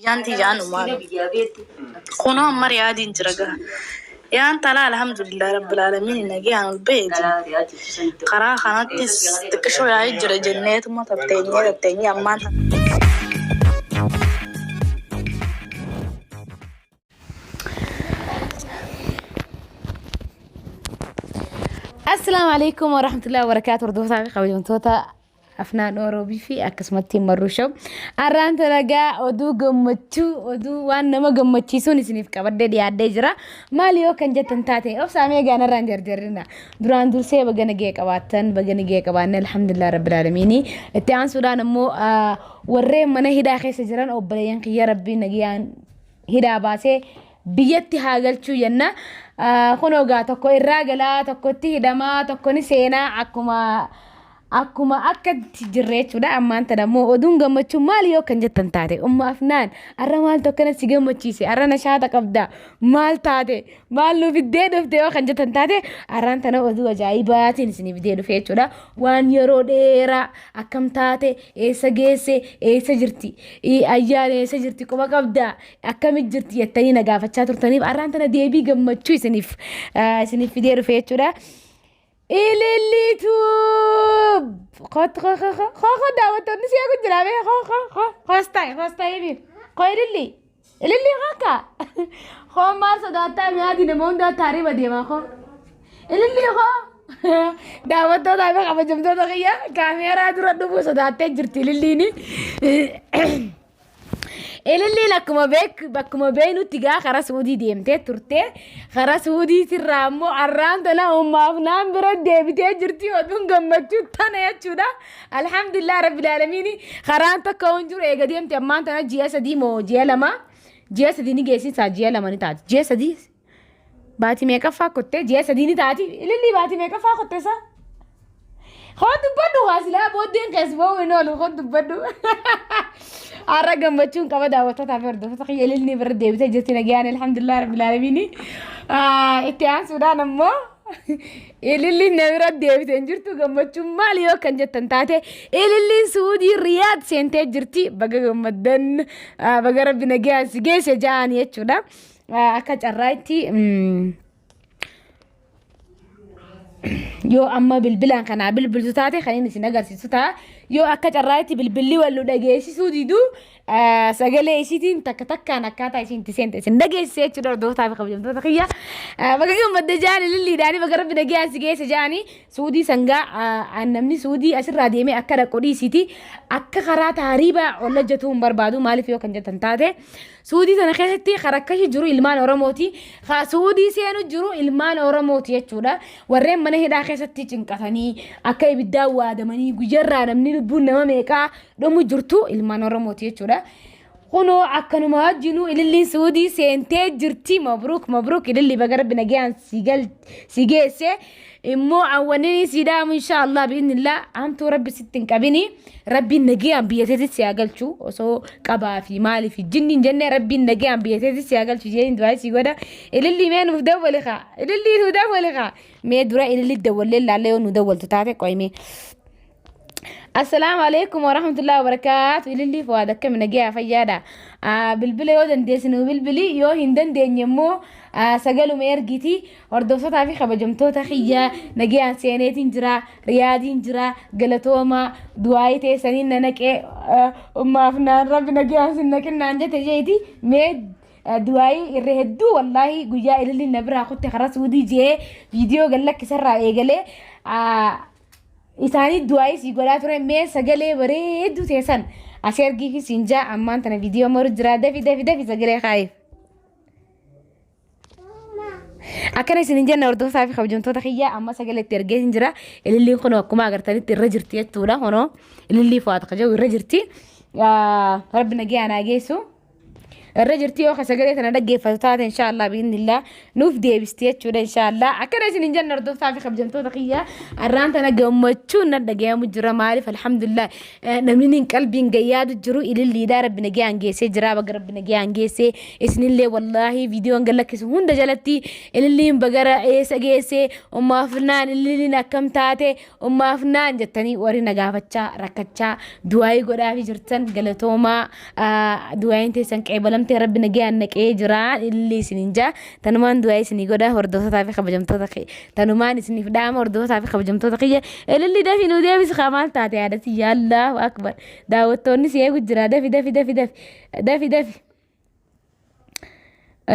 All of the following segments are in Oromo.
Biyyaan tiyya anumaan. Kunoo amma Riyaadiin jira gaa. Yaan talaa alhamdulillah rabbil aalamiin nagayaan ol baheeti. Karaa kanattis xiqqishoo yaa'ee jira jenneetuma tatteenyee tatteenyee ammaan tana. Assalaamu alaikum warahmatullahi wabarakatuh. Hordoftoota fi kabajamtoota Afnaan Oroobii fi akkasumatti Marruu Show. Har'aan tana oduu gammachuu, oduu waan nama gammachiisuun isiniif qabadhee dhiyaadhee jira. Maali yoo kan jettan taate, obsaamee gaanarraan jarjarrina. Duraan dursee baga nagee qabaattan, baga nagee qabaanne, alhamdulillah rabbil aalamiini. Itti aansuudhaan immoo warreen mana hidhaa keessa jiran obboleeyyan kiyya rabbiin nagayaan hidhaa baasee biyyatti haa galchuu jenna. Kunoo gaa tokko irraa galaa, tokkotti hidhamaa, tokko ni seenaa, akkuma akka jirre jechuudha. Ammaan tana immoo oduun gammachuu maali yoo kan jettan taate, umma Afnaan arra maaltu akkana si gammachiise, arra nashaata qabda, maal taate, maal nu fiddee dhufte yoo kan jettan taate, arraan tana oduu ajaa'ibaatiin isinii fidee dhufe jechuudha. Waan yeroo dheeraa akkam taate, eessa geesse, eessa jirti ayyaan, eessa jirti, quba qabda, akkamit jirti jettanii na gaafachaa turtaniif arraan tana deebii gammachuu isiniif fidee dhufe jechuudha. Ililliitu koo koo koo koo, daawwattoonni si eegu jira bee, koo koo koo, hoostaa hoostaa hiimi koo, ililli ililli kakka koo, maal sodaattaa? Mi'aati nama hundaa taariba deemaa, koo ililli koo. Daawwattootaa fi kabajamtoota kiyya, kaameeraa dura dhufuu sodaattee jirti ililliini. Ililliin akkuma beek bakkuma beeknutti gaa karaa Suudii deemtee turte. Karaa Suudiitirraa immoo arraan tana ummaaf naan bira deebitee jirti, oduun gammachuu tana jechuudha. Alhamdulillah rabbil aalamiin, karaan tokko hin jiru eega deemte ammaan tana ji'a 3 moo ji'a 2, ji'a 3 ni geessisaa, ji'a 2 ni taati. Ji'a 3 baatii meeqaffaa kottee, ji'a 3 ni taati. Ilillii baatii meeqaffaa kotte isaa? Koo dubbadhu, waa silaa booddeen keessa ba'uu hin oolu, koo dubbadhu. Har'a gammachuun qaba, daawwattootaa fi hordoftoota kiyya, ililni bira deebitee jirti nagayaan, alhamdulillah rabbil aalamiin. Itti aansuudhaan ammoo ililliin na bira deebitee hin jirtu, gammachuun maali yoo kan jettan taate, ililliin Suudii Riyaad seentee jirti, baga gammaddan, baga rabbi nagayaan si geesse ja'anii jechuudha. Akka carraatti yoo amma bilbilaan kanaa bilbiltu taate kan inni isin agarsiisu ta'a. Yoo akka carraatti bilbilli wal nu dhageessisuu didu, sagalee isiitiin takka takkaan akkaataa isiin itti seente isin dhageessise jechuudha, hordoftoota fi kabajamtoota kiyya. Baga gammadde jaani lilliidhaani, baga rabbi nagayaan si geesse jaani. Suudii sangaa namni Suudii asirraa deemee akka dhaqu dhiisiiti akka karaa taariibaa ol hojjetuu hin barbaadu. Maaliif yoo kan jettan taate, Suudii sana keessatti kan rakkashi jiru ilmaan Oromooti. Ka Suudii seenu jiru ilmaan Oromooti jechuudha. Warreen mana hidhaa keessatti cinqatanii akka ibiddaa waadamanii guyyarraa namni lubbuun nama meeqaa dhumu jirtu ilmaan Oromooti jechuudha. Kunoo akkanuma wajjinuu ililliin Suudii seentee jirti. Mabruuk mabruuk ililli, baga rabbi nagayaan si geesse. Immoo awwanni si dhaamu, insha Allah bi'inillah, hamtuu rabbi sitti hin qabini. Rabbiin nagayaan biyya teetti si haa galchu, osoo qabaa fi maalii fi jinni hin jenne, rabbiin nagayaan biyya teetti si haa galchu jeen du'aa si godha. Ilillii mee nuuf dawwali kaa, ilillii nuuf dawwali kaa. Mee dura ilillii dawwallee laallee yoo nu dawwaltu taate qoyimee. Assalaamu alaikum warahmatullahi wabarakaatu. Ilillii Fuwaad, akkami, nagayaa, fayyaadha? Bilbila yoo dandeesse nu bilbili, yoo hin dandeenye immoo sagaluma ergiti. Hordoftootaa fi kabajamtoota kiyya, nagayaan seeneetiin jira, Riyaadiin jira, galatooma du'aayii teessaniin na naqee, ummaaf naan rabbi nagayaan sin naqinnaan jette jeeti. Mee du'aayii irra hedduu, wallaahi guyyaa ililliin na biraa kutte karaa Suudii jee viidiyoo gallakkisarraa eegalee isaanii du'aayii sii godhaa ture. Mee sagalee bareedduu teessan as ergii fi siin jaa, ammaan tana viidiyoo maru jira, dafi dafi dafi sagalee kaa'iif. Akkana isin hin jenne, hordoftoota fi kabajamtoota kiyya, amma sagalee itti ergee hin jira. Ililliin kun akkuma agartanitti irra jirti jechuudha. Kunoo ilillii Fuwaat kajawu irra jirti. Rabbi nagayaan haa geessu. Irra jirti yoo ka sagalee tana dhaggeeffatu taate inshaallah biiznillah nuuf deebisti jechuudha inshaallah. Akkana isin hin jenne hordoftaa fi kabajamtoota kiyya arraan tana gammachuun na dhagayamu jira maaliif alhamdulillah namni hin qalbiin gayyaadu jiru ililliidhaa rabbi nagayaan geessee jira baga rabbi nagayaan geessee isinillee wallaahi viidiyoon gallakkisu hunda jalatti ililliin bagara eessa geessee ummaafnaan ililliin akkam taate Ummaa Afnaan jettanii warri na gaafachaa rakkachaa du'aayii godhaafii jirtan galatoomaa du'aayiin teessan qeebalamtee rabbi nagayaan naqee jira illee isiniin jaa tanumaan du'aayii isinii godha hordoftootaa fi kabajamtoota tanumaan isiniif dhaama hordoftootaa fi kabajamtoota kiyya ililli dafi nu deebisi kaa maal taate yaadati yaa Allahu akbar daawwattoonni si eegu jira dafi dafi dafi dafi dafi dafi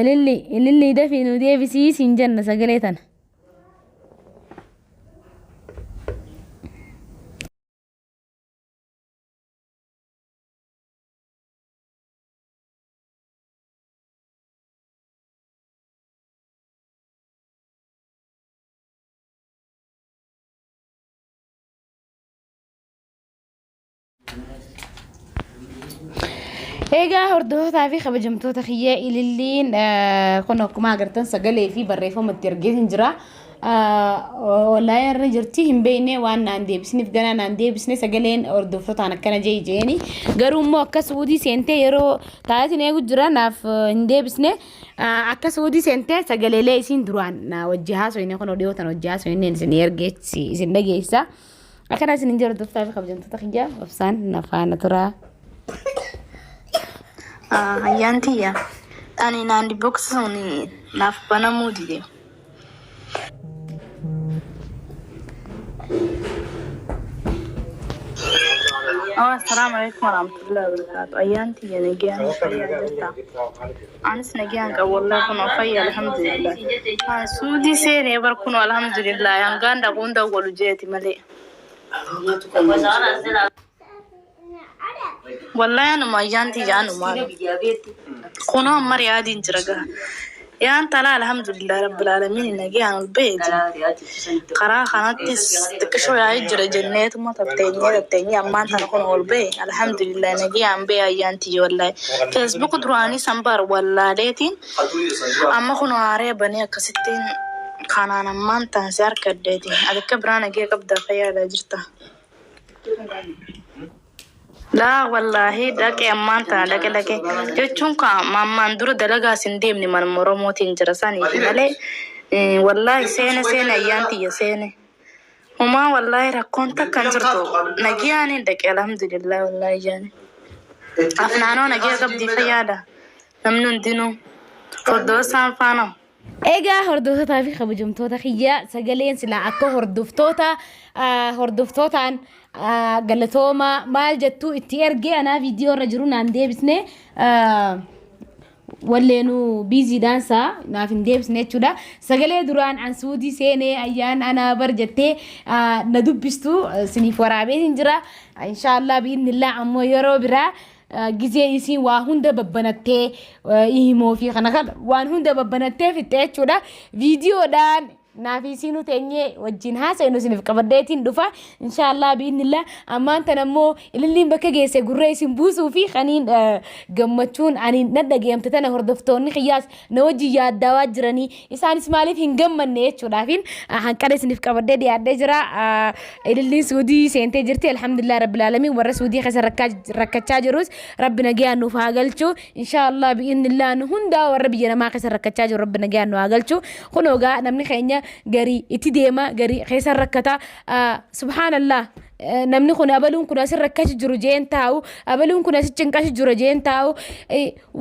ililli ililli dafi nu deebisii siin jenna sagalee tana. Egaa hordoftoota fi kabajamtoota kiyya ililliin kun akkuma agartan sagalee fi barreeffama itti ergeetiin jira. Wallaahi irra jirti hin beekne waan naan deebisniif ganaa naan deebisne sagaleen hordoftootaan akkana jee jeeni. Garuu immoo akka suudii seentee yeroo taayitiin eegu jira naaf hin deebisne. Akka suudii seentee sagaleelee isiin duraan wajji haasoyne kun dhiyootan wajji haasoyne isin ergee isin dhageessa. Akkana isin hin jiru hordoftoota fi kabajamtoota kiyya obsaan na faana turaa. Ayyaan tiyya ani naandi box sun naaf banamuu dide. Assalaamu alaikum warahmatullahi wabarakatuh. Ayyaan tiyya nagayaan fayyaa jirta. Anis nagayaan qaba wallahi kunoo fayya alhamdulillah. An suudii seenee bar kunoo alhamdulillah hangaan dhaqu hunda godhu jeeti malee. Wallahi anuma ayyaan tiyya anumaan. Kunoo amma riyaadiin jira gaa. Yaan talaa alhamdulillah rabbil aalamiin nagayaan ol baheeti. Karaa kanattis xiqqishoo yaa'ee jira jenneetuma tatteenyee tatteenyee ammaan tana kun ol bahe alhamdulillah nagayaan bahe ayyaan tiyya wallahi. Facebook duraanii san bar wallaaleetiin amma kun haaree banee akkasittiin kanaan ammaan tan si harkaddeeti. Ati akka biraa nagaya qabdaa fayyaadhaa jirta. Laa wallaahi dhaqe ammaan tana dhaqe dhaqe jechuun kaa maammaan dura dalagaas hin deemne manuma Oromootiin jira saniif malee wallaahi seene seene ayyaan tiyya seene humaa wallaahi rakkoon takka hin jirtu nagiyaaniin dhaqe alhamdulillah wallaahi jaani afnaanoo nagiya qabdii fayyaadha namni hundinuu foddoosaan faana. Egaa hordoftootaa fi kabajamtoota kiyya sagaleen silaa akka hordoftoota hordoftootaan galatooma maal jettuu itti ergee anaa viidiyoo irra jiru naan deebisne walleenuu biiziidhaan isaa naaf hin deebisne jechuudha. Sagalee duraan an suudii seenee ayyaan anaa bar jettee na dubbistu siniif waraabee hin jira. Inshaallah bi'innillaa ammoo yeroo biraa gizee isiin waa hunda babbanattee ihimoo fi kana kana waan hunda babbanattee fixxe jechuudha. Viidiyoodhaan naaf isiinuu teenyee wajjin haasa'inu isiniif qabadheetiin dhufa. Inshaallah bi'innillah ammaan tan ammoo ililliin bakka geesse gurra isin buusuu fi kaniin gammachuun ani na dhagayamte tana hordoftoonni kiyyaas na wajjin yaaddaawaa jiranii isaanis maaliif hin gammanne jechuudhaafin hanqana isiniif qabadhee dhiyaadhee jira. Ililliin Suudii seentee jirti alhamdulillah rabbil aalamiin warra Suudii keessa rakkachaa jirus rabbi nagayaan nuuf haa galchu inshaallah bi'innillah nu hundaa warra biyya namaa keessa rakkachaa jiru rabbi nagayaan nu haa galchu kunoo gaa namni keenya garii itti deema garii keessa rakkata subhaanallah namni kun abaluun kun asirra akkas jiru jeen taa'u abaluun kun asi cinqashi jiru jeen taa'u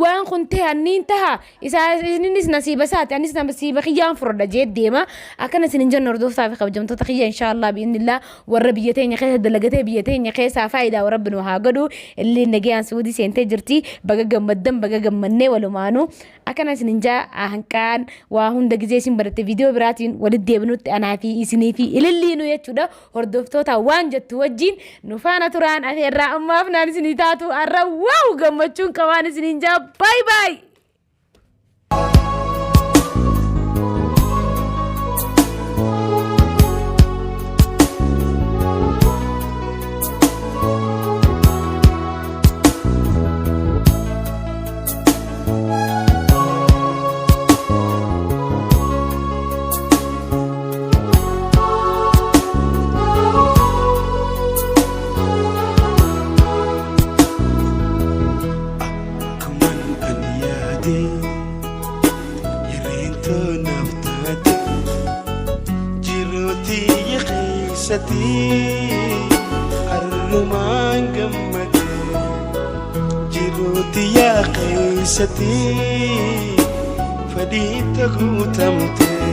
waan kun ta'e anniin taha isaa innis nasiiba isaati anis nasiiba kiyyaan fudhadha jee deema akkana isin hin jennu hordoftaa fi kabajamtoota kiyya inshaallah bi'innillah warra biyya teenya keessa dalagatee biyya teenya keessaa faayidaa rabbi nu haa godhu illee nagayaan suudii seentee jirti baga gammaddan baga gammannee walumaanuu Akkana isinin jaa hanqaan waa hunda gizee isin baratte viidiyoo biraatiin walitti deebinutti anaa fi isinii fi ililliinuu jechuudha hordoftoota waan jettu wajjin nu faana turaan afeerraa ammaaf naan isinii taatu har'a waaw gammachuun qabaan isiniin jaa baay baay. keeysatii arrumaan gammade jiruuti yaa keeysatii fadhiita guutamte.